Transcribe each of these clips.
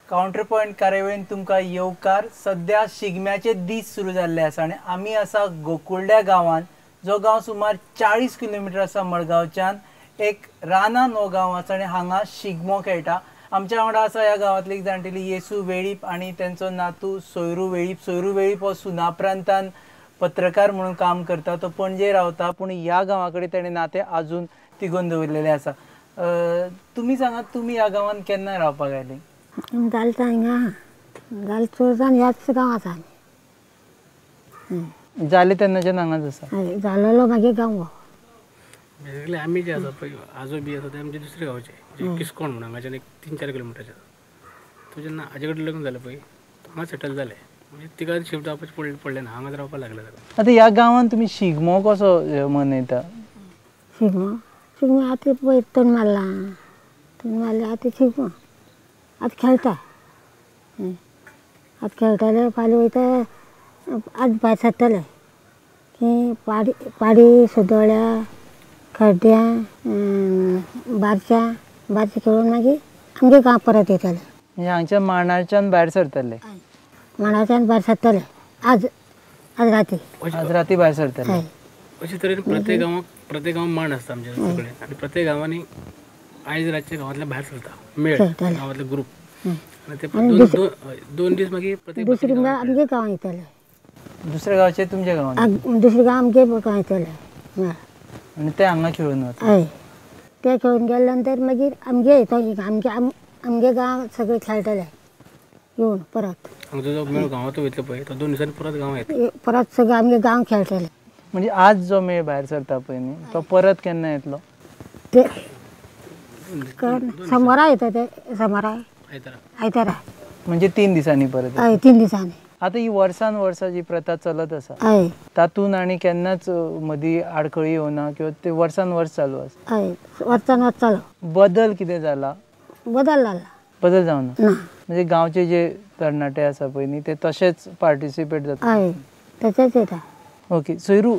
Counter point कार्यावळीन तुमकां येवकार. सद्या शिगम्याचे दीस सुरू जाल्ले आसा आनी आमी आसा गोकुल्ड्या गांवांत, जो गांव सुमार 40 किलोमिटर आसा मडगांवच्यान. एक रानान हो गांव आसा आनी हांगा शिगमो खेळटा. आमच्या वांगडा आसा ह्या गांवांतली एक जाणटेली येसू वेळीप आनी तेंचो नातू सोयरू वेळीप. सोयरू वेळीप हो सुनाप्रांतान पत्रकार म्हणून काम करता. तो पणजे रावता, पूण ह्या गांवा कडेन तेणें नातें आजून तिगोवन दवरलेलें आसा. तुमी सांगात, तुमी ह्या गांवांत केन्ना रावपाक आयली? जालें तर हिंगा जालें चड जावन ह्याच गांवांत आसा. जालें तेन्नाच्यान हांगाच आसा? जालेलो मागीर गांव हो. बेसिकली आमी जे आसा पळय, आजो बी आसा ते आमचे दुसरे गांवचे, जे किस्कोण म्हणून हांगाच्यान एक 3-4 किलोमिटरचे आसा. तो जेन्ना आजे कडेन लग्न जालें पळय, हांगा सेटल जालें, म्हणजे तिका शिफ्ट जावपाचें पडलें ना, हांगाच रावपाक लागलें ताका. आतां ह्या गांवांत तुमी शिगमो कसो मनयता? शिगमो शिगमो आतां पळय तण मारला, तण मारलें आतां शिगमो आतां खेळटा. आतां खेळटले, फाल्यां वयता, आज भायर सरतले की पाडी पाडी सदोळ्या खड्ड्यां बारश्यां बारशें खेळून मागीर आमगे गांव परत येतले. म्हणजे हांगच्या मांडाच्यान भायर सरतले? मांडाच्यान भायर सरतले आज, आज राती, आज राती भायर सरतले. अशे तरेन प्रत्येक गांवाक, प्रत्येक गांवाक मांड आसता आमच्या सगळे, आनी प्रत्येक गांवांनी आयज रातच्या गांवांतल्या भायर सरता मेळ, गांवांतले ग्रूप, आनी ते दोन दीस मागीर प्रत्येक दुसरे गांव आमगे गांवां येतले. दुसऱ्या गांवचे तुमच्या गांवांत? दुसरे गांव आमगे गांव येतले आनी ते हांगा खेळून वता. हय, ते खेळून गेले नंतर मागीर आमगे येता, आमगे आमगे गांव सगळे खेळटले येवन परत. हांगचो जो मेळ गांवांत वयतलो पळय तो 2 दिसांनी परत गांवां येता, परत सगळे आमगे गांव खेळटले. म्हणजे आज जो मेळ भायर सरता पळय न्ही, तो परत केन्ना येतलो? ते सोमारा येता, ते सोमारा आयतारा, म्हणजे 3 दिसांनी परत? हय, 3 दिसांनी. आतां ही वर्सान वर्सा जी प्रथा चलत आसा, तातूंत आनी केन्नाच मदीं आडखळी येवना किंवा ते वर्सान वर्स चालू आसा? हय, वर्सान वर्स चालू. बदल कितें जाला? बदल जाला? बदल जावना. म्हणजे गांवचे जे तरणाटे आसा पळय न्ही, ते तशेच पार्टिसिपेट जाता? हय, तशेंच येता. Okay. Soyru,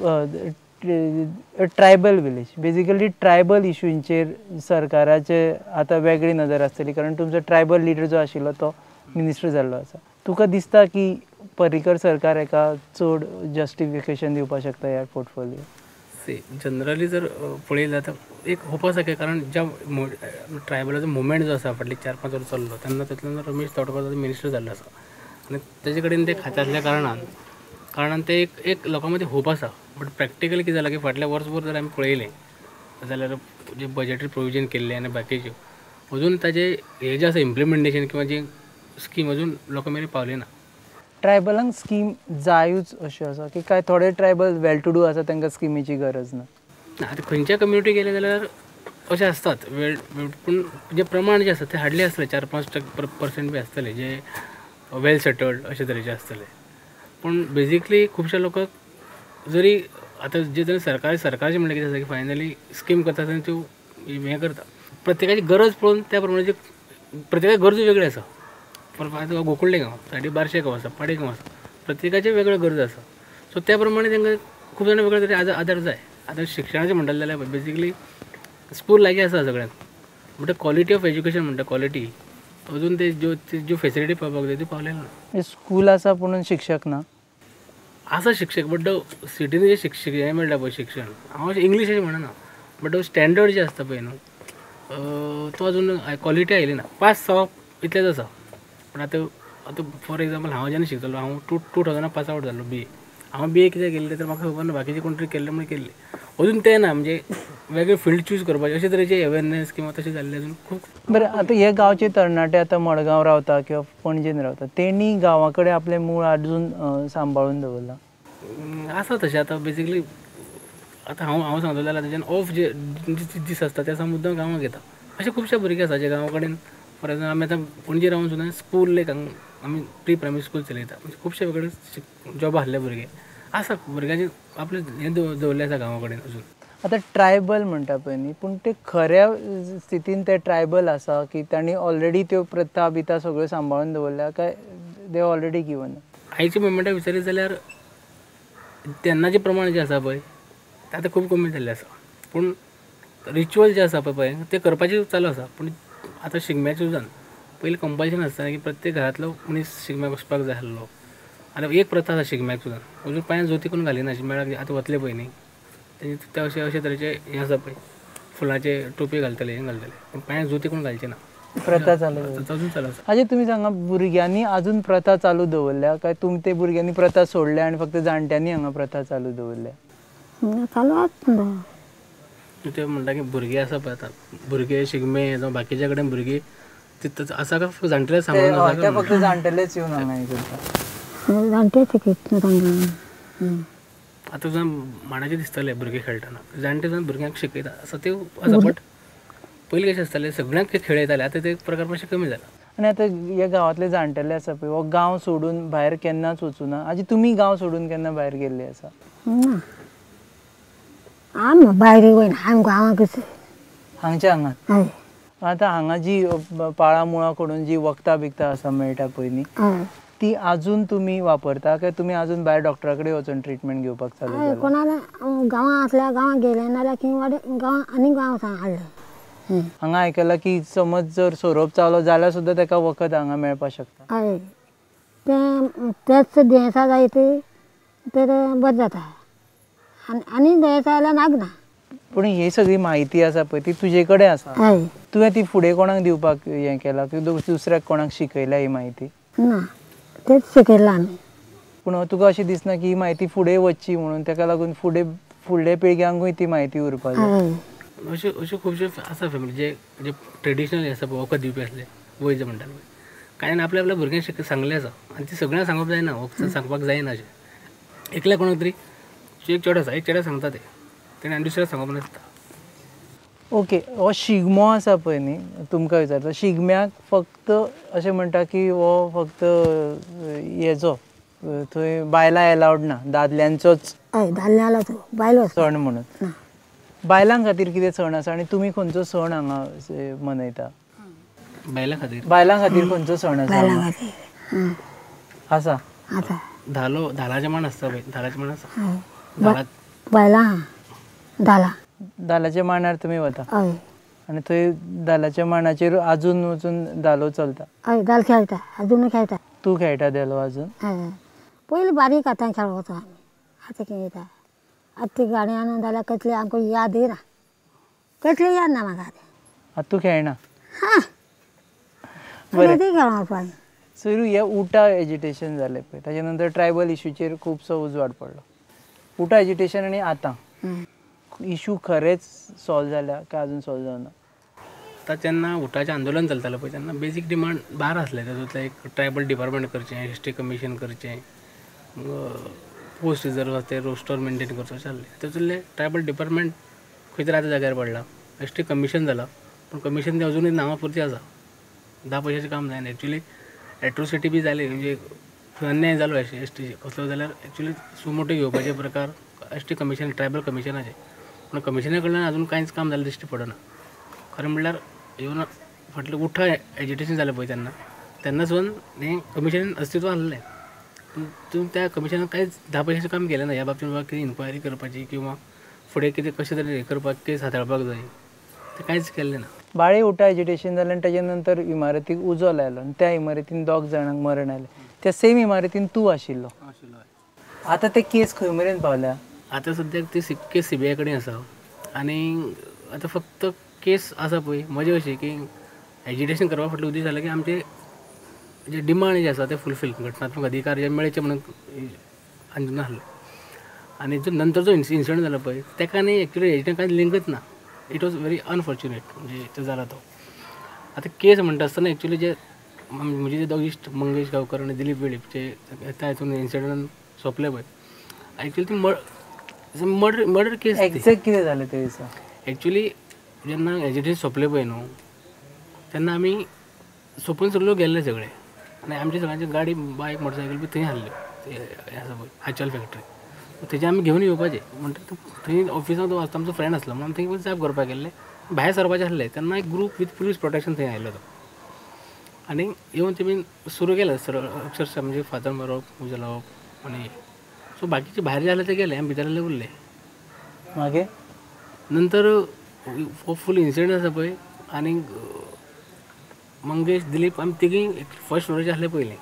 tribal village, basically tribal इशूंचेर सरकाराचे आतां वेगळी नदर आसतली, कारण तुमचो ट्रायबल लिडर जो आशिल्लो तो मिनिस्टर जाल्लो आसा. तुका दिसता की पर्रीकर सरकार हेका चड जस्टिफिकेशन दिवपाक शकता ह्या पोर्टफोलियो? सी, जनरली जर पळयलें जाल्यार एक होप आसा की, कारण ज्या ट्रायबलाचो मुवमेंट जो आसा फाटलीं 4-5 वर्सां चल्लो, तेन्ना तातूंतल्यान रमेश तवडकर मिनिस्टर जाल्लो आसा, आनी तेजे कडेन ते खातें आसल्या कारणान ते एक एक लोकां मदीं होप आसा. बट प्रॅक्टिकली कितें जालां की फाटल्या वर्सभर जर आमी पळयलें जाल्यार जे बजटरी प्रोविजन केल्लें आनी बाकीच्यो अजून ताजें हें जें आसा इम्प्लिमेंटेशन किंवा जी स्कीम अजून लोकां मेरेन पावली ना. ट्रायबलांक स्कीम जायूच अश्यो आसा की काय थोडे ट्रायबल वेल टू do आसा तांकां स्किमीची गरज ना? आतां खंयच्या कम्युनिटी गेले जाल्यार अशें आसतात वेल, पूण जे प्रमाण जें आसा तें हाडले आसतलें, 4-5% बी आसतले जे वेल सेटल्ड अशे तरेचे आसतले. पूण बेजिकली खुबश्या लोकांक जरी आतां जे तरेन सरकार सरकाराचें म्हणल्यार कितें आसा की फायनली स्कीम करता आसतना त्यो हें करता, प्रत्येकाची गरज पळोवन त्या प्रमाणे जे प्रत्येकाची गरजो वेगळी आसा. आतां गोकुल्डे गांव सायडी बारशे गांव आसा, पाडे गांव आसा, प्रत्येकाचे वेगळ्यो गरजो आसा. सो त्या प्रमाणे तांकां खूब जाणां वेगळे तरेन आदार जाय. आतां शिक्षणाचें म्हणटलें जाल्यार बेजिकली स्कूल लागीं आसा सगळ्यांक, but quality of education म्हणटा क्वॉलिटी अजून ते ज्यो ज्यो फेसिलिटी पावपाक जाय त्यो पावलेले ना. स्कूल आसा पूण शिक्षक ना? आसा शिक्षक, बट सिटीन जे शिक्षक हें मेळटा पळय शिक्षण, हांव अशें इंग्लीश अशें म्हणना, बट स्टँडर्ड जे आसता पळय न्हू तो अजून क्वॉलिटी आयली ना. पास जावप इतलेंच आसा. पूण आतां आतां फॉर एग्जाम्पल हांव जेन्ना शिकतालो, हांव 2000 पास आवट जाल्लो बी ए. हांव बी ए कित्याक केल्लें तर म्हाका खबर ना, बाकीचे कोण तरी केल्लें म्हणून केल्लें. अजून तें ना, म्हणजे वेगळे फिल्ड चूज करपाचें अशे तरेचे अवेरनेस किंवा तशें जाल्लें अजून खूब. बरें, आतां हे गांवचे तरणाटे आतां मडगांव रावता किंवा पणजेन रावता, तेणी गांवा कडेन आपलें मूळ आजून सांबाळून दवरलां? आसा तशें. आतां बेजिकली आतां हांव हांव सांगतलो जाल्यार ताच्यान ऑफ जे दीस आसता त्या दिसा मुद्दम गांवांक येता. अशे खुबशे भुरगे आसा जे गांवा कडेन, फॉर एग्जाम्पल आमी आतां पणजे रावन सुद्दां स्कूल एक आमी प्री प्रायमरी स्कूल चलयता, म्हणजे खुबशे वेगळे जॉब आसले भुरगे आसा, भुरग्यांचे आपलें हें दवरलें आसा गांवा कडेन अजून. आतां ट्रायबल म्हणटा पळय न्ही, पूण ते खऱ्या स्थितीन ते ट्रायबल आसा की तांणी ऑलरेडी त्यो प्रथा बिथा सगळ्यो सांबाळून दवरल्या काय they already given? आयच्या मुवमेंटाक विचारीत जाल्यार तेन्नाचें प्रमाण जें आसा पळय तें आतां खूब कमी जाल्लें आसा. पूण रिच्युअल जे आसा पळय ते करपाचें चालू आसा. पूण आतां शिगम्याच्या सुद्दां पयलीं कंपल्शन आसता की प्रत्येक घरांतलो मनीस शिगम्याक वचपाक जाय आसलो. आनी एक प्रथा आसा शिगम्याक सुद्दां अजून पांयान जोती कोण घालिना मेळाक आतां वतले पळय न्ही ते अशे अशे तरेचे हें आसा पळय फुलांचे टोपी घालतले हें घालतले पूण पांयान जोती कोण घालचे ना. प्रथा चालू अजून चालू आसा. आजी तुमी सांगा भुरग्यांनी अजून प्रथा चालू दवरल्या काय तुमी ते भुरग्यांनी प्रथा सोडल्या आनी फक्त जाणट्यांनी हांगा प्रथा चालू दवरल्या? चालू आसा. ते म्हणटा की भुरगे आसा पळय आतां भुरगे शिगमे जावं बाकीच्या कडेन भुरगीं तितूच आसा काय फक्त जाणटेले सांगून ते फक्त जाणटेलेच येवन हांगा हें करता? जाणटे शिकयता तांकां. आतां सुद्दां माणाचे दिसतले भुरगे खेळटना जाणटे सुद्दां भुरग्यांक शिकयता आसा त्यो आसा. बट पयलीं कशें आसतालें सगळ्यांक खेळ येताले, आतां ते प्रकार मातशे कमी जाला. आनी आतां ह्या गांवांतले जाणटेले आसा पळय हो गांव सोडून भायर केन्नाच वचूना. आजी तुमी गांव सोडून केन्ना भायर गेल्ले आसा? ना, आमी भायर वयना, आमी गांवांकच हांगच्या हांगात. आतां हांगा जी पाळां मुळां कडून जी वखदां बिकदां आसा मेळटा पळय न्ही ती अजून तुमी वापरता काय तुमी अजून भायर डॉक्टरा कडेन वचून ट्रिटमेंट घेवपाक चालू केलां? कोणाला गांवां आसल्यार गांवां गेले नाल्यार खंय वाडे गांवां आनी गांव हाडले. हांगा आयकलां की समज जर सोरोप चावलो जाल्यार सुद्दां ताका वखद हांगा मेळपाक शकता. हय, तें तेच दुयेंसां जायत तर बरें जाता आनी आनी दुयेंसां जाल्यार नागना. पूण ही सगळी म्हायती आसा पळय ती तुजे कडेन आसा, तुवें ती फुडें कोणाक दिवपाक हें केलां की दुसऱ्याक कोणाक शिकयल्या ही म्हायती? ना, तेच शिकयलां आमी. पूण तुका अशें दिसना की ही म्हायती फुडें वचची म्हणून ताका लागून फुडें फुडल्या पिळग्यांकूय ती म्हायती उरपाक जाय? अश्यो अश्यो खुबश्यो आसा फॅमिली जे जे ट्रेडिशनल आसा पळय वखद दिवपी आसले वैज म्हणटाले पळय, कांय जाण आपल्या आपल्या भुरग्यांक सांगलें आसा आनी ती सगळ्यांक सांगप जायना, वखद सांगपाक जायना अशें. एकल्या कोणाक तरी एक चेडो आसा, एक चेड्याक सांगता ते तेणें आनी दुसऱ्याक सांगप नासता. ओके, हो शिगमो आसा पळय न्ही तुमकां विचारता, शिगम्याक फक्त अशें म्हणटा की हो फक्त हेजो थंय बायलां एलावड ना, दादल्यांचोच दादल्यांचो सण म्हणून. बायलां खातीर कितें सण आसा आनी तुमी खंयचो सण हांगा मनयता? बायलां खातीर, बायलां खातीर खंयचो सण आसा? आसा धालो, धालाचें मांड आसता पळय, धालाचें मांड आसा. बायलां धाला, धालाच्या मांडार तुमी वता आनी थंय धालाच्या मांडाचेर अजून वचून धालो चलता? हय, धाल खेळटा, अजून खेळटा. तूं खेळटा धालो अजून? पयलीं बारीक आतां खेळत वता आमी, आतां खेळटा. आतां ती गाडी आणून जाल्यार कसली आमकां याद येना, कसली याद ना म्हाका आतां. आतां तूं खेळना? हां, बरें. खेळोंक वचपा. सुरू हे उटा एजिटेशन जालें पळय, ताच्या नंतर ट्रायबल इशूचेर खुबसो उजवाड पडलो. उटा एजिटेशन आनी आतां इशू खरेंच सॉल्व जाल्या काय अजून सॉल्व जावना? आतां जेन्ना उटाचें आंदोलन चलतालें पळय तेन्ना बेजीक डिमांड 12 आसले. तातूंतलें एक ट्रायबल डिपार्टमेंट करचें, एस टी कमिशन करचें, पोस्ट रिजर्व आसा ते रोस्टर मेनटेन करचो अशें आसलें. तातूंतलें ट्रायबल डिपार्टमेंट खंय तरी आतां जाग्यार पडलां, एस टी कमिशन जालां पूण कमिशन तें अजुनूय नांवा पुरतें आसा, 10 पयशाचें काम जायना. एक्चुली एट्रोसिटी बी जाली, म्हणजे अन्याय जालो एस टी कसलो जाल्यार एक्चुली सुमोटो घेवपाचे प्रकार एस टी कमिशन ट्रायबल कमिशनाचे, पूण कमिशना कडल्यान अजून कांयच काम जालें दिश्टी पडना. खरें म्हणल्यार येवन फाटलें उठा एजिटेशन जालें पळय तेन्ना, तेन्ना सून हें कमिशन अस्तित्व आसलें पूण तूं त्या कमिशनान कांयच 10 पयशाचें काम केलें ना. ह्या बाबतीन बाबा कितें इन्क्वायरी करपाची किंवां फुडें कितें कशें तरेन हें करपाक केस हाताळपाक जाय तें कांयच केल्लें ना. बाळे उठा एजिटेशन जालें आनी ताच्या नंतर इमारतीक उजो लायलो आनी त्या इमारतीन 2 जाणांक मरण आयलें. त्या सेम इमारतीन तूं आशिल्लो. आतां ते केस खंय मेरेन पावल्या? आतां सद्याक ती केस सीबीआय कडेन आसा आनी आतां फक्त केस आसा पळय. मजा अशी की एजिटेशन करपा फाटलो उद्देश जालो की आमचे जे डिमांड जे आसा ते फुलफील, घटनात्मक अधिकार जे मेळचे म्हणून आंदोलन आसलें. आनी जो नंतर जो इन्सिडंट जालो पळय ताका न्ही एक्चुली एजिटेशन कांय लिंकच ना. It was very unfortunate म्हणजे ते जाला तो. आतां केस म्हणटा आसतना एक्चुली जे म्हजे जे दोग इश्ट मंगेश गांवकर आनी दिलीप वेळीप जे त्या हितून इन्सिडंटान सोंपले पळय, एक्चुली ती मर्डर मर्डर केस. एक्झॅक्ट कितें जालें ते दिसा? एक्चुली जेन्ना एजिटेशन सोंपलें पळय न्हू तेन्ना आमी सोंपून सगळे लोक गेल्ले सगळे आनी आमची सगळ्यांची गाडी बायक मोटरसायकल बी थंय आसल्यो, हें आसा पळय आचल फॅक्टरी, थंयच्यान आमी घेवन येवपाचें. म्हणटा थंय ऑफिसांत तो आमचो फ्रेंड आसलो म्हणून आमी थंय जाप करपाक गेल्ले, भायर सरपाचें आसलें तेन्ना एक ग्रूप वीथ पुलीस प्रोटेक्शन थंय आयलो तो आनी येवन तेमी सुरू केलें सरळ अक्षरशा म्हणजे फातर मारप, उजो लावप आनी सो बाकीचे भायर जे आसले ते गेले, आमी भितर आसले उरले. मागीर नंतर हो फूल इन्सिडंट आसा पळय आनी मंगेश दिलीप आमी तिगीं फर्स्ट फ्लोराचेर आसले पयलीं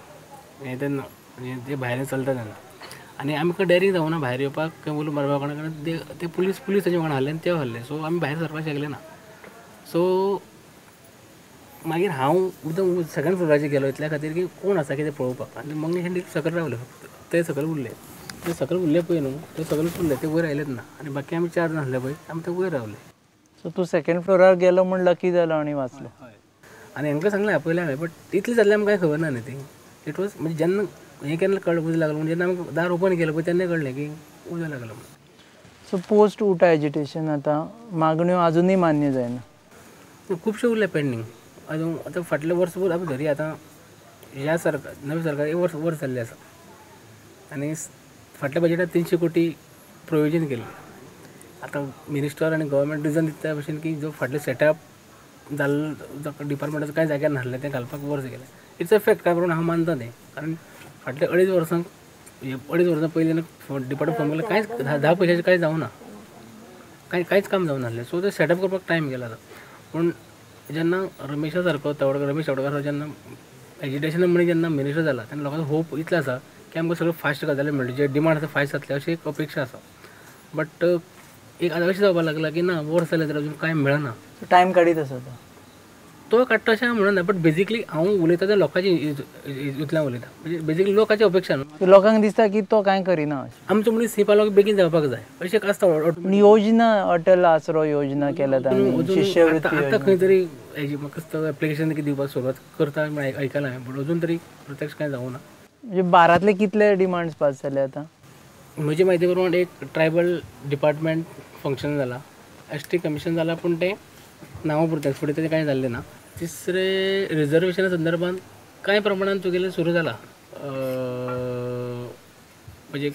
हें तेन्ना म्हणजे ते भायर चलता तेन्ना आनी आमकां डेरींग जावना भायर येवपाक खंय उलो मारपाक कोणा कारण ते पुलीस पुलीस तांचे वांगडा आहले आनी ते आहले सो आमी भायर सरपाक शकले ना. सो मागीर हांव एकदम सेकंड फ्लोराचेर गेलो इतल्या खातीर की कोण आसा कितें पळोवपाक आनी मंगेश आनी दिलीप सकयल रावले फक्त ते सकयल उरले ते सकयल उरले पळय न्हू ते सकयल उरले ते वयर आयलेच ना आनी बाकी आमी 4 जाण आसले पळय आमी ते वयर रावले. सो तूं सेकंड फ्लोरार गेलो म्हूण लकी जालो आनी वाचलो. हय आनी हांकां सांगलें आपयलें हांवें बट इतलें जाल्लें आमकां कांय खबर ना न्ही ती it was म्हणजे जेन्ना हें केन्ना कळ्ळें उजो लागलो म्हणजे जेन्ना आमकां दार ओपन केलें पळय तेन्ना कळ्ळें की उजो लागलो म्हणून. सो पोस्ट उटा एजिटेशन आतां मागण्यो आजुनूय मान्य जायना. खुबश्यो उरले पेंडींग अजून आतां फाटलें वर्सभर आमी धरया आतां ह्या सरकार नवें सरकार एक वर्स वर्स जाल्लें आसा आनी फाटल्या बजेटात 300 कोटी प्रोविजन केल्लें. आतां मिनिस्टर आनी गव्हर्मेंट रिजन दिता त्या भशेन की जो फाटलें सेटअप जाल्लो डिपार्टमेंटाचो कांय जाग्यार नासलें तें घालपाक वर्स गेलें. It's a fact काय म्हणून हांव मानता तें कारण फाटल्या 2.5 वर्सांक 2.5 वर्सां पयलीं जेन्ना डिपार्टमेंट फॉर्म केलें कांयच 10 पयशाचें कांय जावना कांय कांयच काम जावना आसलें. सो तें सेटअप करपाक टायम गेला आतां. पूण जेन्ना रमेशा सारको तवडकर रमेश तवडकर जेन्ना एजिटेशन म्हणी जेन्ना मिनिस्टर जाला तेन्ना लोकांचो होप इतलो आसा की आमकां सगळें फास्ट गजाली मेळटली जे डिमांड आसा फास्ट जातले अशी एक अपेक्षा आसा. बट एक आतां अशें जावपाक लागलां की ना वर्स जालें तर अजून कांय मेळना. टायम काडीत आसा तो काडटा अशें हांव म्हणना बट बेजिकली हांव उलयता ते लोकांचे हितूंतल्यान उलयता म्हणजे बेजिकली लोकांची अपेक्षा न्हू लोकांक दिसता की तो कांय करिना आमचो मनीस ही पालो बेगीन जावपाक जाय अशें एक आसता. योजना अटल आसरो योजना केल्या तांणी शिश्यवृत्ती आतां खंय तरी हेजी म्हाका दिसता एप्लिकेशन दिवपाक सुरवात करता म्हण आयकलां हांवें बट अजून तरी प्रत्यक्ष कांय जावना. म्हणजे 12तले कितले डिमांड्स पास जाले आतां? म्हजे म्हायती प्रमाण एक ट्रायबल डिपार्टमेंट फंक्शन जाला, एस टी कमिशन जाला पूण तें नांवां पुरतें फुडें तेजें कांय जाल्लें ना. तिसरें रिजर्वेशना संदर्भात कांय प्रमाणान तुगेलें सुरू जाला म्हणजे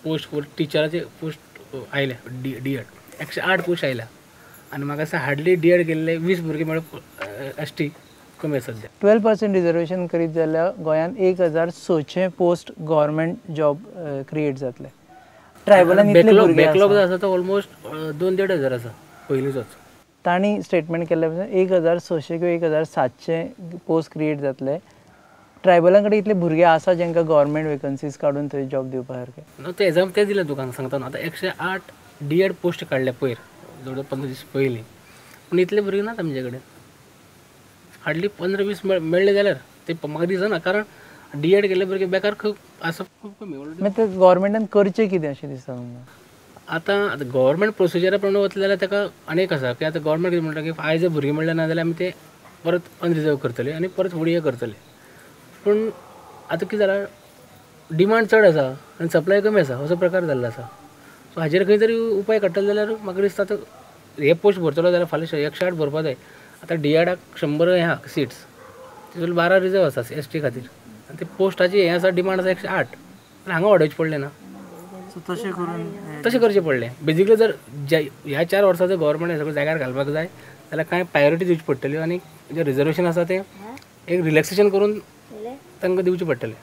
पोस्ट टिचराचे पोस्ट आयल्या डी एड 108 पोस्ट आयल्या आनी म्हाका दिसता हार्डली डी एड केल्ले 20 भुरगे म्हळ्यार एस टी कमी आसा सद्या. 12% रिजर्वेशन करीत जाल्यार गोंयांत 1600 पोस्ट गव्हर्मेंट जॉब क्रिएट जातले. ट्रायबलान इतले भुरगे बॅकलॉग जो आसा तो ऑलमोस्ट 2-1.5 हजार आसा पयलींचोच. तांणी स्टेटमेंट केल्ल्या पासून 1600 किंवा 1700 पोस्ट क्रिएट जातले. ट्रायबलां कडेन इतले भुरगे आसा जांकां गव्हर्मेंट वेकन्सीज काडून थंय जॉब दिवपा सारके. न्हू तें एग्जाम तें दिलें तुका सांगता न्हू आतां 108 डी एड पोस्ट काडल्या पयर जवळ 15 दीस पयलीं पूण इतले भुरगे नात आमचे कडेन हार्डली 15-20 मेळ्ळे जाल्यार ते म्हाका दिसना कारण डी एड केल्ले भुरगे बेकार खूब आसा खूब कमी. मागीर ते गव्हर्मेंटान करचें कितें अशें दिसता तुमकां? आतां आतां गव्हर्मेंट प्रोसिजरा प्रमाणे वतले जाल्यार ताका आनी एक आसा की आतां गव्हर्मेंट कितें म्हणटा की आयज जर भुरगीं मेळ्ळें ना जाल्यार आमी ते परत अनरिजर्व करतले आनी परत फुडें हें करतले. पूण आतां कितें जालां डिमांड चड आसा आनी सप्लाय कमी आसा असो प्रकार जाल्लो आसा. सो हाजेर खंय तरी उपाय काडटले जाल्यार म्हाका दिसता आतां हे पोस्ट भरतलो जाल्यार फाल्यां 108 भरपा जाय. आतां डी एडाक 100 हें आहा सिट्स तितून 12 रिजर्व आसा एस टी खातीर आनी ते पोस्टाची हें आसा डिमांड आसा 108 पूण हांगा वाडोवचें पडलें ना. तशें करून तशें करचें पडलें. बेजिकली जर ह्या 4 वर्सां जर गव्हर्मेंट सगळें जाग्यार घालपाक जाय जाल्यार कांय प्रायोरिटी दिवची पडटली आनी जें रिजर्वेशन आसा तें एक रिलॅक्सेशन करून तांकां दिवचें पडटलें.